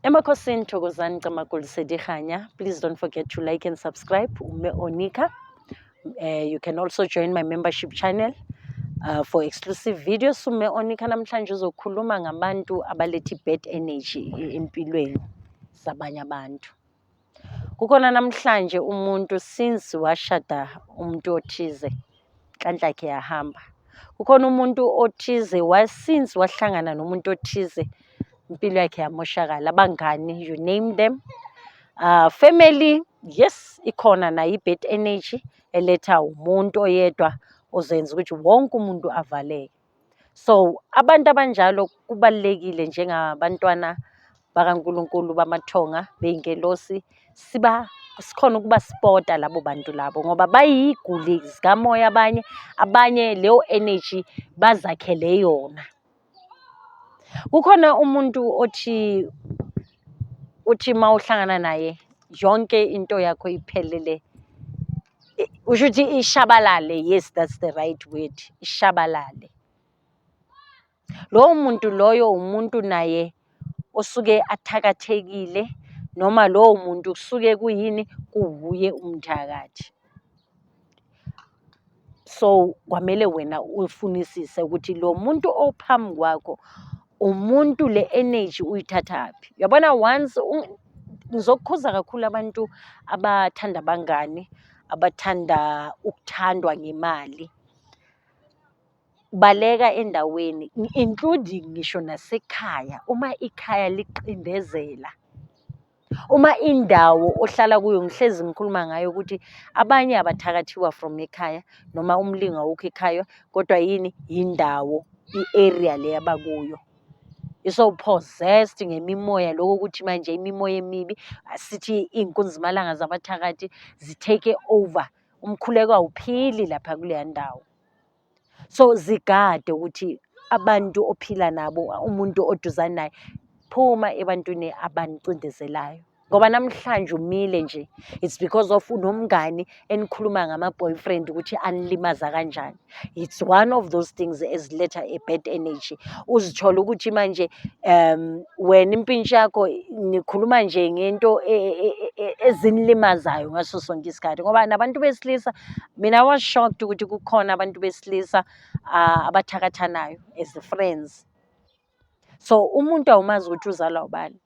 Emakhosini, thokozani, Camagu, Lesedi, kganya. Please don't forget to like and subscribe. Ume Onika. You can also join my membership channel for exclusive videos. Ume Onika namhlanje uzokhuluma ngabantu abaletha bad energy empilweni zabanye abantu. Kukhona namhlanje umuntu, since washada umuntu othize, inhlanhla yakhe yahamba. Kukhona umuntu othize wa since wahlangana nomuntu othize, impilo yakhe yamoshakala. Abangani, you name them. Family, yes, ikhona nayo i-bad energy eletha umuntu oyedwa ozenza ukuthi wonke umuntu avaleke. So abantu abanjalo kubalulekile njengabantwana bakaNkulunkulu, bamathonga, bey'ngelosi, siba sikhona ukuba-spot-a labo bantu labo ngoba bayiy'guli zikamoya abanye, abanye leyo energy bazakhele yona. Kukhona umuntu othi uthi uma uhlangana naye yonke into yakho iphelele, usho ukuthi ishabalale. Yes, that's the right word, ishabalale. Lowo muntu loyo umuntu naye osuke athakathekile, noma lowo muntu kusuke kuyini, kuwuye umthakathi. So kwamele wena ufunisise ukuthi lo muntu ophambi kwakho, umuntu le energy uyithathaphi. Uyabona, once ngizokukhuza kakhulu abantu abathanda abangani, abathanda ukuthandwa ngemali. Baleka endaweni, including ngisho nasekhaya. Uma ikhaya liqindezela, uma indawo ohlala kuyo, ngihlezi ngikhuluma ngayo ukuthi abanye abathakathiwa from ekhaya noma umlingo awukho ekhaya, kodwa yini, yindawo, i-area le abakuyo iso possessed ngemimoya. Lokho ukuthi manje imimoya emibi, asithi iy'nkunzimalanga zabathakathi, zi-take over, umkhuleko awuphili lapha kuleya ndawo. So zigade ukuthi abantu ophila nabo, umuntu oduzane naye, phuma ebantwini abanicindezelayo. Ngoba namhlanje umile nje, it's because of unomngani enikhuluma ngama-boyfriend ukuthi anilimaza kanjani. It's one of those things eziletha a bad energy. Uzithole ukuthi manje wena impintshi yakho nikhuluma nje ngento ezinilimazayo ngaso sonke isikhathi. Ngoba nabantu besilisa, mina I was shocked ukuthi kukhona abantu besilisa abathakathanayo as friends. So umuntu awumazi ukuthi uzalwa ubani.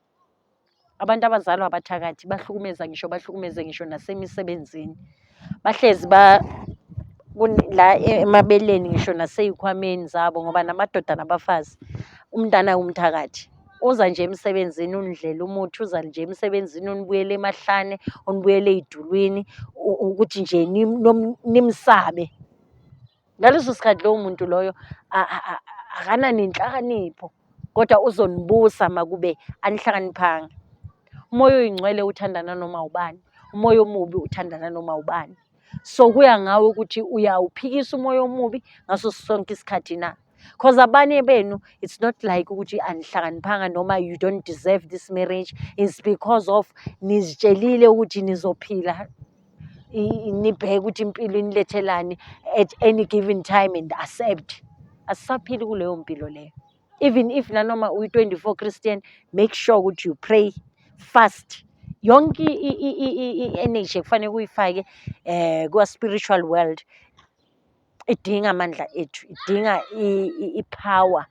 Abantu abazalwa abathakathi bahlukumeza ngisho, bahlukumeze ngisho nasemisebenzini. Bahlezi ba la emabeleni, ngisho nasey'khwameni zabo, ngoba namadoda nabafazi, umntana wumthakathi. Uza nje emsebenzini unidlela umuthi, uza nje emsebenzini unibuyele emahlane, unibuyele ey'dulwini, ukuthi nje nimsabe. Ngaleso sikhathi lowo muntu loyo akananenhlakanipho, kodwa uzonibusa makube anihlakaniphanga. Umoya oyingcwele uthanda nanoma ubani, umoya omubi uthanda nanoma ubani. So kuya ngawe ukuthi uyawuphikisa umoya omubi ngaso sonke isikhathi na. 'Cause abanye benu, it's not like ukuthi anihlakaniphanga noma you don't deserve this marriage. It's because of nizitshelile ukuthi nizophila, nibheke ukuthi impilo inilethelani at any given time and accept. Asisaphili kuleyo mpilo leyo. Even if nanoma uyi-24 Christian, make sure ukuthi you pray, fast. Yonke i-energy ekufanele uyifake kwa-spiritual world idinga amandla ethu, idinga i-power,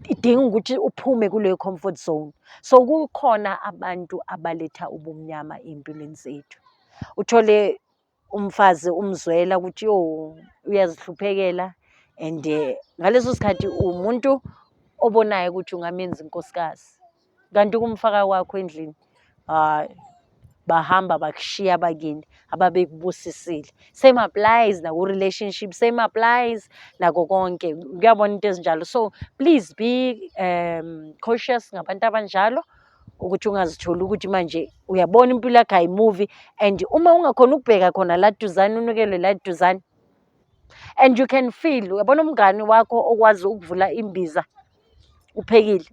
idinga ukuthi uphume kuleyo comfort zone. So kukhona abantu abaletha ubumnyama ey'mpilweni zethu. Uthole umfazi umzwela ukuthi yo uyazihluphekela, and ngaleso sikhathi umuntu obonayo ukuthi ungamenza inkosikazi, kanti ukumfaka kwakho endlini, hhayi, bahamba bakushiya abakini ababekubusisile. Same applies naku-relationship, same applies nako konke, kuyabona into ezinjalo. So please be cautious ngabantu abanjalo, ukuthi ungazitholi ukuthi manje uyabona impilo yakho ayimuvi, and uma ungakhoni ukubheka khona la duzane, unukelwe la duzane and you can feel. Uyabona umngani wakho okwazi ukuvula imbiza uphekile,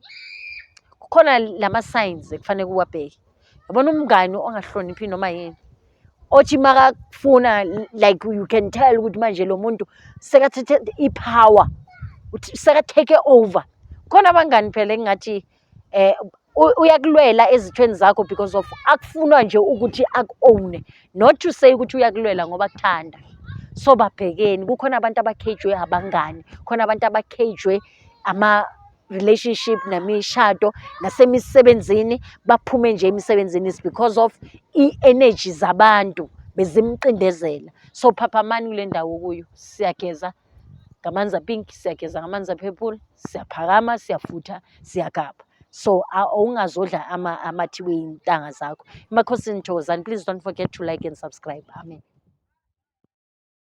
kukhona lama-signs ekufanele uwabheke. Yabona umngani ongahloniphi noma yini, othi makakufuna, like you can tell ukuthi manje lo muntu sekathethe i-power, seka-take over. Khona abangani phela engingathi Uyakulwela ezithweni zakho because of akufunwa nje ukuthi aku-own-e, not to say ukuthi uyakulwela ngoba akuthanda. So babhekeni, kukhona abantu abakhejwe abangani, khona abantu abakhejwe ama-relationship nemishado nasemisebenzini, baphume nje emisebenzini is because of i-energy zabantu bezimqindezela. So phaphamani kule ndawo okuyo, siyageza ngamanzi a-pink, siyageza ngamanzi a-purple, siyaphakama, siyafutha, siyagabha. So awungazodla amathiwe iy'ntanga zakho. Emakhosini, thokozani. Please don't forget to like and subscribe. Amen.